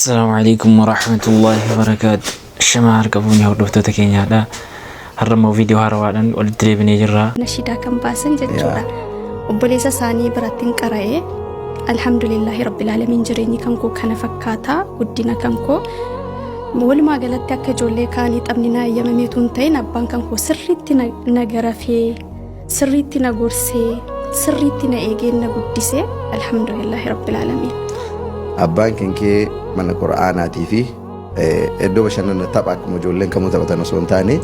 Assalaamu alaikum warahmatullahi wabarakaatu. Shama harka fuunee hordoftoota keenyaadha. Har'a immoo viidiyoo haarawaadhaan walitti deebinee jirra. Nashiidaa kan baasan jechuudha. Obboleessa isaanii biratti hin qara'e. Alhamdulillaahi rabbil aalamiin, jireenyi kan koo kana fakkaata, guddina kan koo. Walumaa galatti akka ijoollee kaanii taphni na eeyyamameetu hin ta'in, abbaan kan koo sirriitti na garafee, sirriitti na gorsee, sirriitti na eegee na guddisee. Alhamdulillaahi rabbil aalamiin. Abbaan kan kee mana qura'aanaatii fi iddoo bashannana tapha akkuma ijoolleen kamuu taphatan osoo hin taane,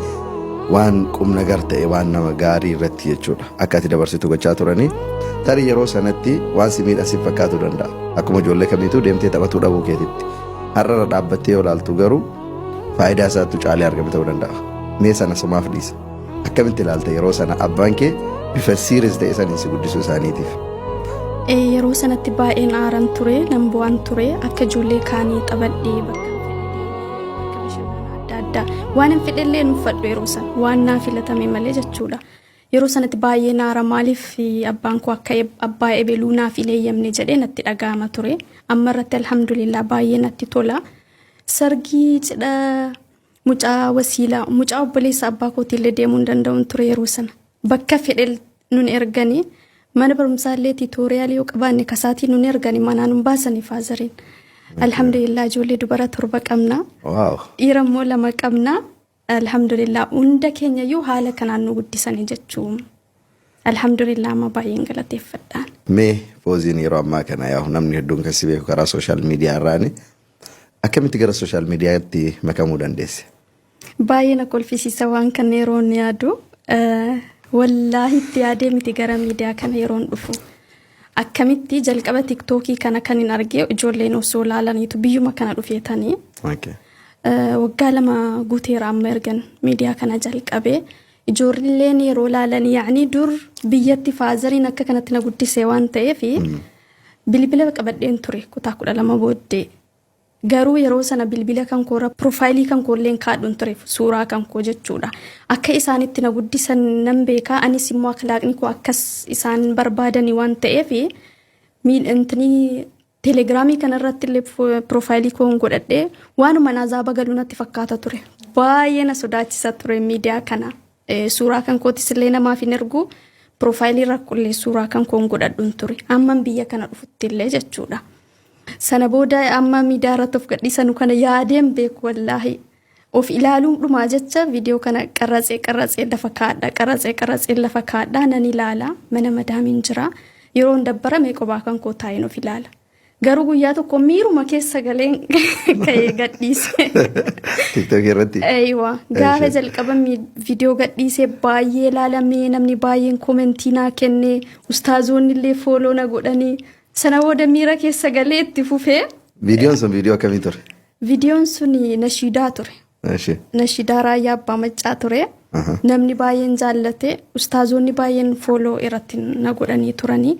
waan qubna gar ta'e, waan nama gaarii irratti jechuudha akka ati dabarsitu gochaa turanii. Tarii yeroo sanatti waan si miidhan si fakkaatuu danda'a, akkuma ijoollee kamiituu deemtee taphatuu dhabuu keetitti. Har'arra dhaabbattee yoo ilaaltu garuu faayidaa isaattu caalee argame ta'uu danda'a. Mee sana sumaaf dhiisa. Akkamitti ilaalta yeroo sana abbaan kee bifa serious ta'e saniin si guddisuu isaaniitiif? Yeroo sanatti baay'een aaran ture, nan bu'an ture. Akka ijoollee kaanii taphadhee, bakka fedhe deemee, bakka bashannanaa adda addaa waan hin fedhellee hin uffadhu yeroo sana, waan naa filatame malee jechuudha. Yeroo sanatti baay'een aara, maaliif abbaan koo akka abbaa ebeluu naaf hin eeyyamne jedhee natti dhaga'ama ture. Amma irratti alhamdulillah baay'ee natti tola. Sargii, cidha mucaa wasiilaa, mucaa obboleessa abbaa kootiillee deemuu hin danda'uun ture yeroo sana. Bakka fedhe nun erganii, mana barumsaallee tutorial yoo qabaanne kasaatii nun erganii, manaa nun baasanii fatheriin. Alhamdulillah, ijoollee dubara torba qabna. Dhiira immoo lama qabna. Alhamdulillah, hunda keenya iyyuu haala kanaan nu guddisanii jechuun. Alhamdulillah, amma baay'een galateeffadhaan. Mee Fooziin yeroo ammaa kana yaa namni hedduun kan si beeku karaa social media irraani, akkamitti gara social mediaatti makamuu dandeesse? Baay'ee na kolfisiisa waan kana yeroo inni yaadu. Wallaahi itti yaadee miti gara miidiyaa kana yeroon dhufu. Akkamitti jalqaba TikTokii kana kan hin argee, ijoolleen osoo laalaniitu biyyuma kana dhufeetanii. Waggaa 2 guuteera amma ergan miidiyaa kana jalqabee. Ijoolleen yeroo laalan, yaa'anii dur biyyatti fatheriin akka kanatti na guddise waan ta'eef, bilbila qabadheen ture kutaa 12 booddee. Garuu yeroo sana bilbila kan koorra profile kan koolleen kaadhuun ture, suuraa kan koo jechuudha. Akka isaanitti na guddisan nan beekaa, anis immoo akhlaaqni koo akkas isaan barbaadanii waan ta'eef, miidhamtanii Telegramii kanarratti illee profile koon godhadhee waanuma azaaba galuu natti fakkaata ture. Baay'ee na sodaachisa ture miidiyaa kana. Suuraa kan kootis illee namaaf hin ergu, profile rakkollee suuraa kan koon godhadhuun ture. Amman biyya kana dhufutti illee jechuudha. Sana booda amma miidiyaa irratti of gadhiisanu kana yaadeen beeku wallaahi. Of ilaaluun dhumaa jecha viidiyoo kana qarratsee qarratsee lafa kaadha, qarratsee qarratsee lafa kaadha, nan ilaala. Mana madaamiin jira. Yeroon dabbarame qophaa kan koo taa'een of ilaala. Garuu guyyaa tokko miiruma keessa galeen ka'ee gadhiise. TikTokii irratti? Eeywa, gaafa jalqaba viidiyoo gadhiisee baay'ee ilaalamee, namni baay'een comment naa kennee, ustaazoonni illee follow na godhanii, sana booda miira keessa galee itti fufee. Viidiyoon sun viidiyoo akkamii ture? Viidiyoon sun nashiidaa ture. Nashiidaa Raayyaa Abbaa Maccaa ture. Namni baay'een jaallate, ustaazoonni baay'een follow irratti na godhanii turanii.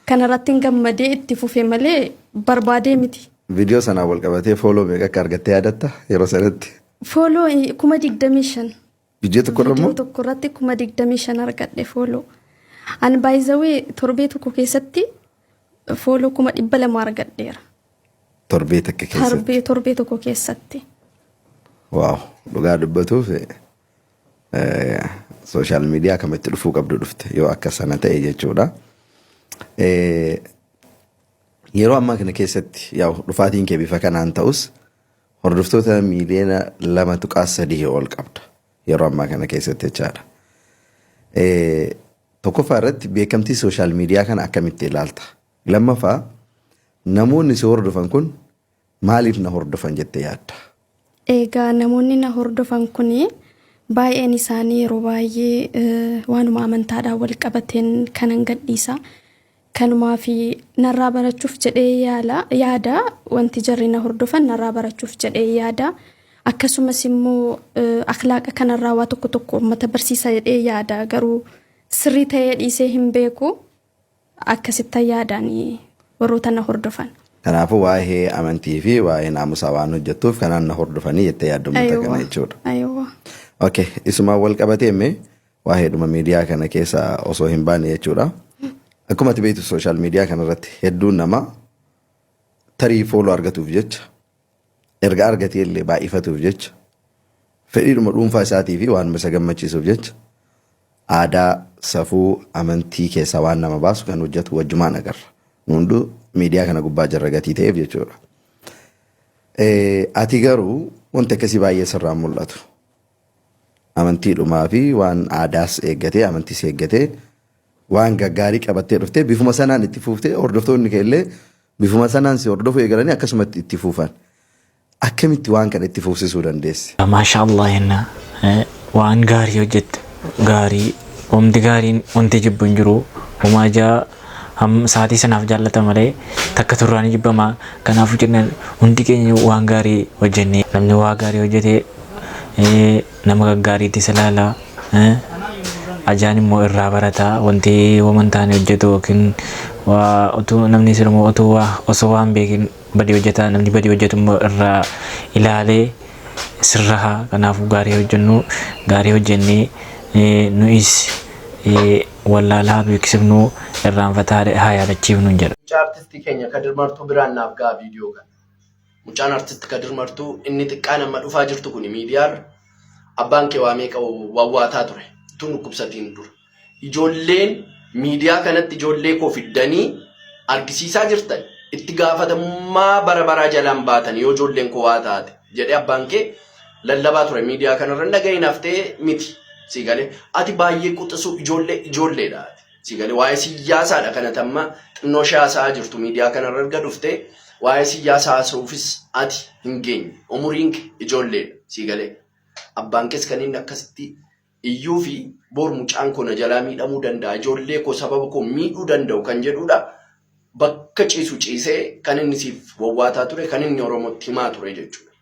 Kana irratti gammadee itti fufe malee barbaadee miti. Viidiyoo sanaan wal qabatee follow meeqa akka argattee yaadatta yeroo sanatti? Follow 25,000. Viidiyoo tokko irra Viidiyoo immoo? tokko irratti 25,000 argadhe follow. Ani baay'izawee torbee tokko keessatti follow 200,000 argadheera. Torbee takka keessatti. Torbee tokko keessatti. Wow, dhugaa dubbatuuf social media kamitti dhufuu qabdu dhufte yoo akka sana ta'e jechuudha. Yeroo ammaa kana keessatti yaa dhufaatiin kee bifa kanaan ta'us, hordoftoota miiliyoona 2.3 ol qabda yeroo ammaa kana keessatti jechaadha. Tokkoffaa irratti beekamtii social media kana akkamitti ilaalta? Lammaffaa, namoonni si hordofan kun maaliif na hordofan jettee yaadda? Egaa namoonni na hordofan kun baay'een isaanii yeroo baay'ee waanuma amantaadhaan wal qabateen kanan gadhiisa. Kanumaa fi narraa barachuuf jedhee yaala yaada, wanti jarri na hordofan narraa barachuuf jedhee yaada. Akkasumas immoo akhlaaqa kanarraa waa tokko tokko uummata barsiisa jedhee yaada, garuu sirrii ta'ee dhiisee hin beeku, akkasitti yaadaan warroota na hordofan. Kanaafuu waa'ee amantii fi waa'ee naamusaa waan hojjettuuf kanaan na hordofanii jettee yaaddu uummata kana jechuudha. Aywa. Okay, isumaan wal qabatee mee waa'ee dhuma miidiyaa kana keessa osoo hin baane jechuudha. Akkuma ati beektu social media kanarratti hedduun namaa tarii follow argatuuf jecha Erga argatee illee baay'ifatuuf jecha fedhiidhuma dhuunfaa isaatii fi waanuma isa gammachiisuuf jecha aadaa, safuu, amantii keessaa waan nama baasu kan hojjetu wajjumaan agarra. Nu hunduu miidiyaa kana gubbaa jirra gatii ta'eef jechuudha. Ati garuu wanti akkasii baay'ee sirraan mul'atu. Amantiidhumaa fi waan aadaas eeggatee amantiis eeggatee waan gaggaarii qabattee dhuftee bifuma sanaan itti fuuftee hordoftoonni kee illee bifuma sanaan si hordofuu eegalanii akkasumatti itti fuufan. Akkamitti waan kana itti fuufsisuu dandeesse? Maasha Allah jenna waan gaarii hojjette gaarii wanti gaariin wanti jibbu hin jiru homaa ijaa sa'aatii sanaaf jaallata malee takka turraan jibbama kanaafuu jennaan hundi keenya waan gaarii hojjenne namni waa gaarii hojjete nama gaggaariitti isa ilaala ajaan immoo irraa barata wanti waan taane hojjetu yookiin waa utuu namni sirmoo utuu waa osoo waan beekin badii hojjeta namni badii hojjetu immoo irraa ilaalee sirraha kanaafuu gaarii hojjennu gaarii hojjennee nu'is wallaalaa beeksifnu irraanfataa haa yaadachiifnu jedha. Mucaa artistii keenya Kadir Martuu biraan naaf ga'a viidiyoo kana. Mucaan artisti Kadir Martuu inni xiqqaan amma dhufaa jirtu kun miidiyaarra abbaan kee waa meeqa wawwaataa ture utuu dhukkubsatiin dura. Ijoolleen miidiyaa kanatti ijoollee koo fiddanii argisiisaa jirtan itti gaafatamummaa bara baraa jalaan baatan yoo ijoolleen koo waa taate jedhee abbaan kee lallabaa ture miidiyaa kanarra dhagahin haftee miti. Si galee ati baay'ee quxisuu ijoollee ijoolleedha ati. Si galee waa'ee siyyaasaadha kanatti amma xinnoo ishee haasa'aa jirtu miidiyaa kanarra erga dhuftee waa'ee siyyaasaa haasa'uufis ati hin geenye. Umuriin kee ijoolleedha. Si galee abbaan kees kan inni akkasitti iyyuu fi bor mucaan koo na jalaa miidhamuu danda'a ijoollee koo sababa koo miidhuu danda'u kan jedhudha. Bakka ciisu ciisee kan inni siif wawwaataa ture kan inni Oromootti himaa ture jechuudha.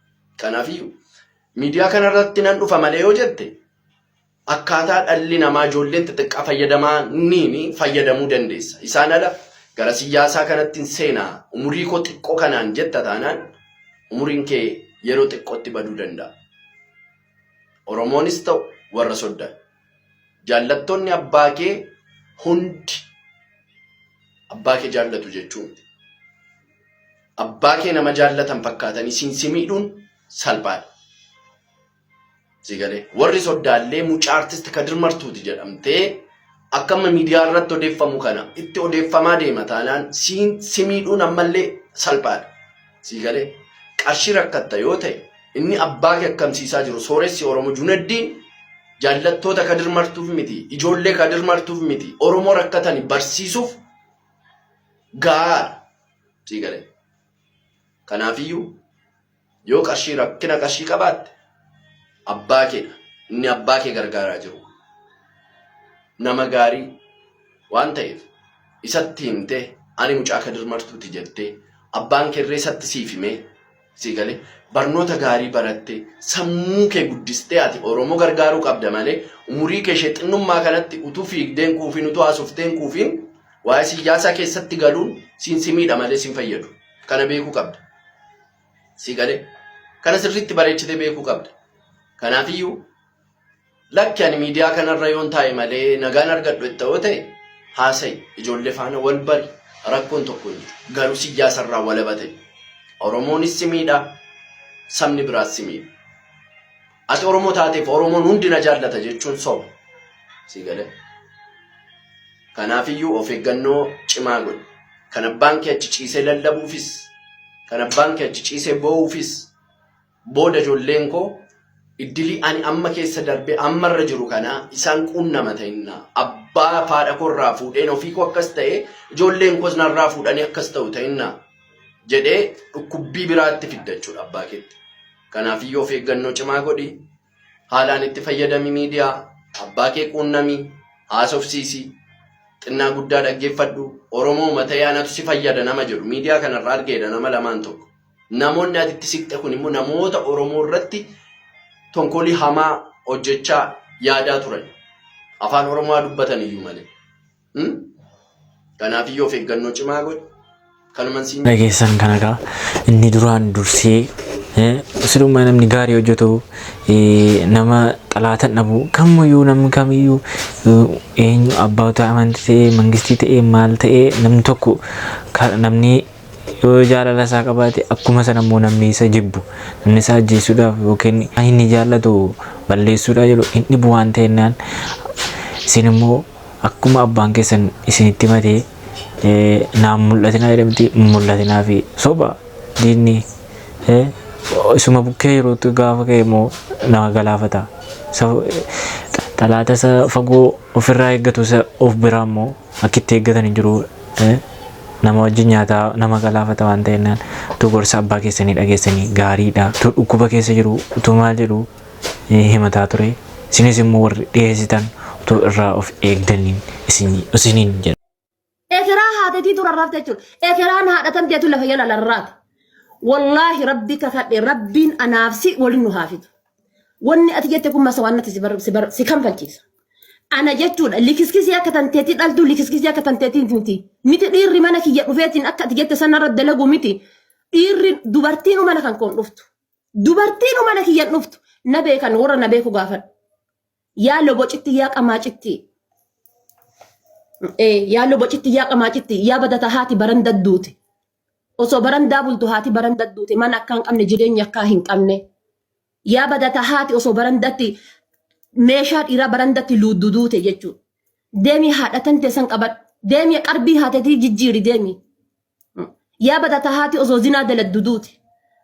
Kanaafiyyuu miidiyaa kanarratti nan dhufa malee yoo jette akkaataa dhalli namaa ijoolleen xixiqqaa fayyadamaa niin fayyadamuu dandeessa. Isaan ala gara siyyaasaa kanatti hin seenaa umurii koo xiqqoo kanaan jetta taanaan umuriin kee yeroo xiqqootti baduu danda'a. Oromoonis ta'u warra soddaan. Jaallattoonni abbaa kee hundi abbaa kee jaallatu jechuu miti. Abbaa kee nama jaallatan fakkaatanii siin si miidhuun salphaadha. Si galee warri soddaallee mucaa artist Kadir Martuuti jedhamtee akka amma miidiyaa irratti odeeffamu kana itti odeeffamaa deema taanaan siin si miidhuun ammallee salphaadha. Si galee qarshii rakkatta yoo ta'e inni abbaa kee akkamsiisaa jiru sooressi Oromoo Junaddiin jaallattoota Kadir Martuuf miti ijoollee Kadir Martuuf miti Oromoo rakkatani barsiisuuf gahaadha. Si galee kanaafiyyuu yoo qarshii rakkina qarshii qabaatte abbaa keedha. Inni abbaa kee gargaaraa jiru. Nama gaarii waan ta'eef isatti himtee ani mucaa Kadir Martuuti jettee abbaan keerree isatti siif himee si galee barnoota gaarii barattee sammuu kee guddistee ati Oromoo gargaaruu qabda malee umurii kee ishee xinnummaa kanatti utuu fiigdeen kuufiin utuu haasofteen kuufiin waa'ee siyyaasaa keessatti galuun siin si miidha malee siin fayyadu. Kana beekuu qabda. Si galee kana sirriitti bareechitee beekuu qabda. Kanaafiyyuu lakki ani miidiyaa kanarra yoon taa'e malee nagaan argadhu itti yoo ta'e haasa'i ijoollee faana wal bari rakkoon tokko hin jiru. Garuu siyyaasarraa walaba ta'e. Oromoonis si miidha, sabni biraas si miidha. Ati Oromoo taateef Oromoon hundi na jaallata jechuun soba. Si galee. Kanaafiyyuu of eeggannoo cimaa godhi. Kan abbaan kee achi ciisee lallabuufis, kan abbaan kee achi ciisee boo'uufis booda ijoolleen koo iddilii ani amma keessa darbee ammarra jiru kanaa isaan quunnama ta'innaa abbaa faadha koorraa fuudheen ofii koo akkas ta'e ijoolleen koos narraa fuudhanii akkas ta'u ta'innaa jedhee dhukkubbii biraatti fidda jechuudha abbaa keetti. Kanaafiyyuu of eeggannoo cimaa godhi. Haalaan itti fayyadami miidiyaa abbaa kee quunnami haasofsiisi xinnaa guddaa dhaggeeffadhu Oromoo mata'ee anatu si fayyada nama jedhu miidiyaa kanarraa argeedha nama lamaan tokko. Namoonni ati itti siqxe kun immoo namoota Oromoo irratti tonkolii hamaa hojjechaa yaadaa turan. Afaan Oromoo haa dubbatan iyyuu malee. Kanaafiyyuu of eeggannoo cimaa godhi. Kanuman siin Dhageessan kana gaa inni duraan dursee siluma namni gaarii hojjetu nama xalaatan dhabu kamiyyuu namni kamiyyuu eenyu abbaata amantii ta'ee mangistii ta'ee maal ta'ee namni tokko namni Yoo jaalala isaa qabaate akkuma sana immoo namni isa jibbu namni isa ajjeesuudhaaf yookiin inni jaallatu balleessuudhaaf jedhu hin dhibu waan ta'ennaan isin immoo akkuma abbaan keessan isinitti himatee naan mul'atinaa jedhamti mul'atinaa fi soba diinni isuma bukkee yerootti gaafa ka'e immoo nama galaafata. Xalaata isa fagoo ofirraa eeggatu isa of biraa immoo akka itti eeggatan hin jiru. Nama wajjin nyaataa nama galaafata waan ta'ennaan utuu gorsa abbaa keessanii dhageessanii gaariidha. Utuu dhukkuba keessa jiru utuu maal jedhu himataa ture. Isinis immoo warri dhiyeessitan utuu irraa of eegdaniin isiniin jedha. Ekeraa haatetii rarraafte jechuudha. Ekeraan haadha tamteetu lafa jala rarraate. Wallaahi rabbi kakadhe, rabbiin anaaf si waliin nu haafitu. Wanni ati jette kun masa waan natti si kanfalchiisa. Ana jechuudha likiskisii akka tanteetii dhaltuu, likiskisii akka tanteetii miti. Miti dhiirri mana kiyya dhufeetiin akka ati jette sanarra dalagu miti. Dhiirri dubartiin mana kan koon dhuftu. Dubartiin mana kiyya dhuftu. Na beekan, warra na beeku gaafadhu. Yaa lobocitti, yaa qamaacitti. Yaa lobocitti, yaa qamaacitti, yaa badata haati baran dadduute. Osoo barandaa bultu haati baran dadduute, mana akka hin qabne, jireenya akka hin qabne. Yaa badata haati osoo barandatti meeshaa dhiiraa barandatti luuddu duute jechuudha. Deemi haadha tante san qabadhu. Deemi qarbii haatetii jijjiiri deemi. Yaa badata haati osoo zinaa daladdu duute.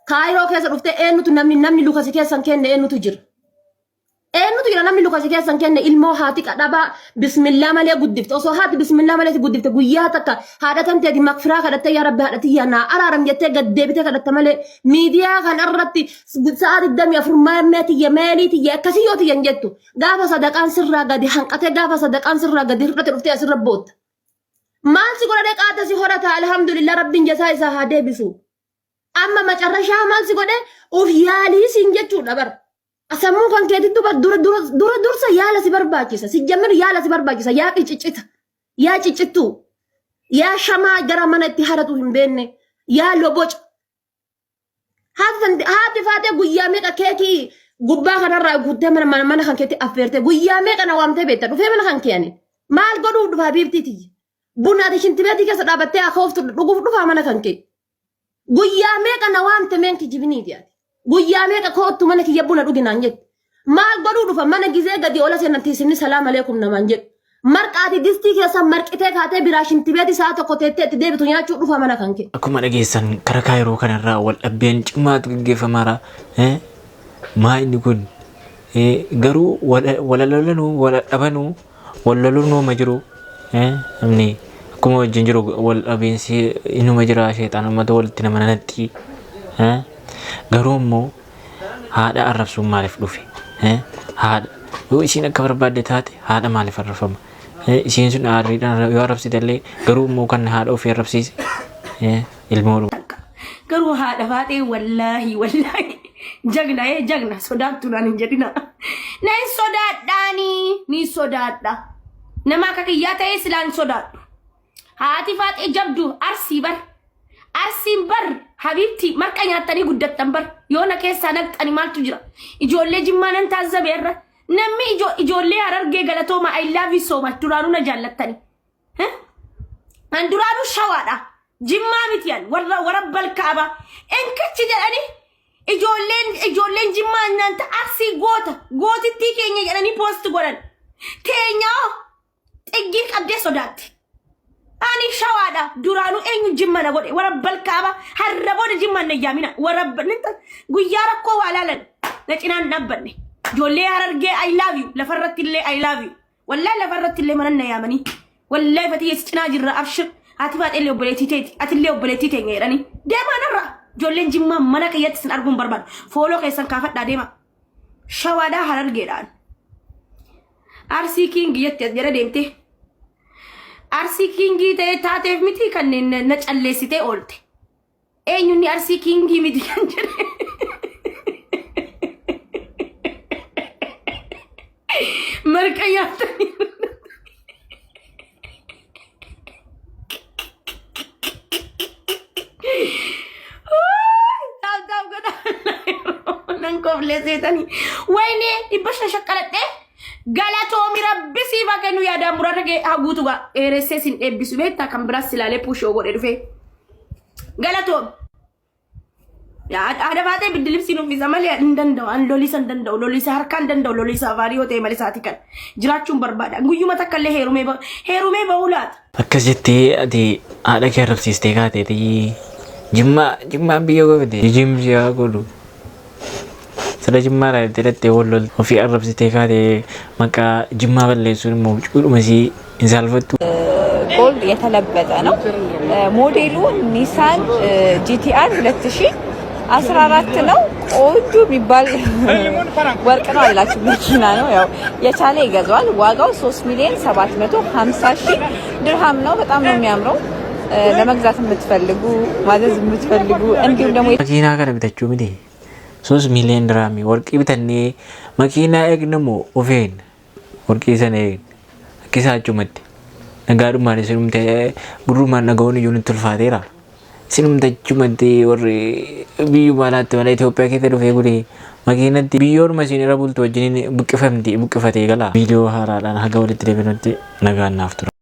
Kaayiroo keessa dhuftee eenyutu namni lukasi keessan kenne, eenyutu jira? Eenyutu jira namni lukasi keessan kenne? Ilmoo haati qadhabaa bismillaa malee guddifte, osoo haati bismillaa malee si guddifte, guyyaa takka haadha tanteeti makfiraa kadhattee, yaa rabbi haadha tiyyaa naa araaram jettee gad deebitee kadhatta malee, miidiyaa kan irratti sa'a 24 maammee tiyya, meelii tiyya akkasii yoo tiyyan jettu, gaafa sadaqaan sirraa gadi hanqatee, gaafa sadaqaan sirraa gadi hir'ate dhuftee asirra bootta. Maal si godhadhee qaata si horata? Alhamdulillah, rabbiin jasaa isaa haa deebisu. Amma macarrashaa maal si godhe? Of yaalii siin jechuudha bara. Sammuu kan keetittu bar dura dura dura dursa yaala si barbaachisa. Si jammir yaala si barbaachisa. Yaa qiciccita. Yaa ciccittuu. Yaa shamaa gara mana itti haratu hin beekne. Yaa loboca. Haati faatee guyyaa meeqa keekii gubbaa kanarraa guuttee mana kan keetti affeerte? Guyyaa meeqa na waamtee beekta dhufee mana kan keeyani? Maal godhuuf dhufaa biiftii tiyya? Buna ati shintibeetii keessa dhaabattee akaoftu dhuguuf dhufaa mana kan kee? Guyyaa meeqa na waamte? Meen kijibiniiti ati. Guyyaa meeqa koottu mana kiyya buna dhugi naan jette? Maal godhuu dhufa mana? Gizee gadi ola seenan teessifni salaam aleekum namaan jedhu. Marqaati distii keessa marqitee kaatee biraa shintibeetii sa'a tokko teettee itti deebitu nyaachuu dhufa mana kan kee? Akkuma dhageessan kara Kaayiroo kanarraa wal dhabdeen cimaatu gaggeeffamaara. Maa inni kun garuu wal lolanuu, wal dhabanuu, wal loluun nooma jiru. Namni akkuma wajjin jiru wal dhabiinsi inuma jira, sheexaan uummata walitti nama nanatti. Garuu immoo haadha arrabsuun maaliif dhufe? Haadha yoo isiin akka barbaadde taate haadha maaliif arrabfama? Isiin sun aarriidhaan yoo arrabsite illee, garuu immoo kan haadha ofii arrabsiise ilmoo. Garuu haadha faaxee wallaahi wallaahi jagna ee jagna, sodaattu naan hin jedhina. Nan sodaadhaanii ni sodaadha. Nama akka kiyyaa ta'ee silaa hin sodaadhu. Haati faaxee jabdu Arsii bar. Arsiin bar habiibti, marqa nyaattanii guddattan bar, yoo na keessaa naqxani maaltu jira? Ijoollee Jimmaa nan taazzabe irra. Namni ijoollee Harargee galatooma, I love you so much, duraanuu na jaallattani. An duraanuu Shawaadha. Jimmaa miti an warra warra balkaaba. Enkichi jedhanii ijoolleen Jimmaa nanta Arsii goota gootittii keenya jedhanii post godhan. Teenyaa xiggii qabdee sodaatti. Ani Shawaadha. Duraanuu eenyu Jimma na godhe? Warra balkaaba har'a booda Jimma na yaamina. Warra guyyaa rakkoo waa laalan na cinaan dhaabbanne. Ijoollee Harargee, I love you. Lafarratti illee I love you. Wallahi lafarratti illee mana na yaamanii. Wallahi fatiyya si cinaa jirra, abshir. Haati faaxee illee obboleettii teeti. Ati illee obboleettii teenya jedhanii. Deemaa narra. Ijoolleen Jimmaa mana kiyyatti isin arguun barbaadu. Follow keessan kaafadhaa deema. Shawaadhaa, Harargeedhaan. Arsii king jetti as jala deemte. Arsii king ta'ee taateef miti kanneen na calleessitee oolte. Eenyunni Arsii king miti kan jedhe? Marqa nyaatanii. Taaf taaf godhaa. Nan koflee seetanii. Wayinee 500 shaqqaladhee, galatoomi, rabbi siif haa kennu, yaadaan muraasa kee haa guutu gaa dheeressee sin eebbisu beektaa, kan biraas silaalee pushoo godhe dhufee. Galatoom. Haadha faatee biddi libsiin uffisa malee hin danda'u. An lolisa hin danda'u. Lolisa harkaa hin danda'u. Lolisa afaanii yoo ta'e malee isaati kan jiraachuun barbaada. Guyyuma takka illee heerumee heerumee bahuu laata. Akkas jettee ati haadha kee arrabsiistee kaateeti jimmaa jimmaan biyya goofte jijjiimsi haa godhu. Sila jimmaa irraa jettee dhattee wal loltu ofii arrabsitee kaatee maqaa jimmaa balleessuun immoo cuudhuma isii hin saalfattu. ጎልድ የተለበጠ ነው። ሞዴሉ ኒሳን ጂቲአር 2014 ነው። ቆንጆ የሚባል ወርቅ ነው አላችሁ መኪና ነው። ያው የቻለ ይገዛዋል። ዋጋው 3 ሚሊዮን 750 ሺህ ድርሃም ነው። በጣም ነው የሚያምረው። ለመግዛት የምትፈልጉ ማዘዝ የምትፈልጉ እንዲሁም ደግሞ Makiinaa kana bitachuu miti. 3 miiliyoon diraamii warqii bitannee makiinaa eegna moo of eegna? Warqii sana eegna. Akka isaa achumatti. Nagaadhumaan isinumte gurrumaan dhaga'uun iyyuu nutti ulfaateera. Isinumte achumatti warri biyyuma alaatti malee Itoophiyaa keessa dhufee gudee makiinatti biyyoonuma isin irra bultu wajjiniin buqqifamti buqqifatee gala. Viidiyoo haaraadhaan haga walitti deebinutti nagaan naaf tura.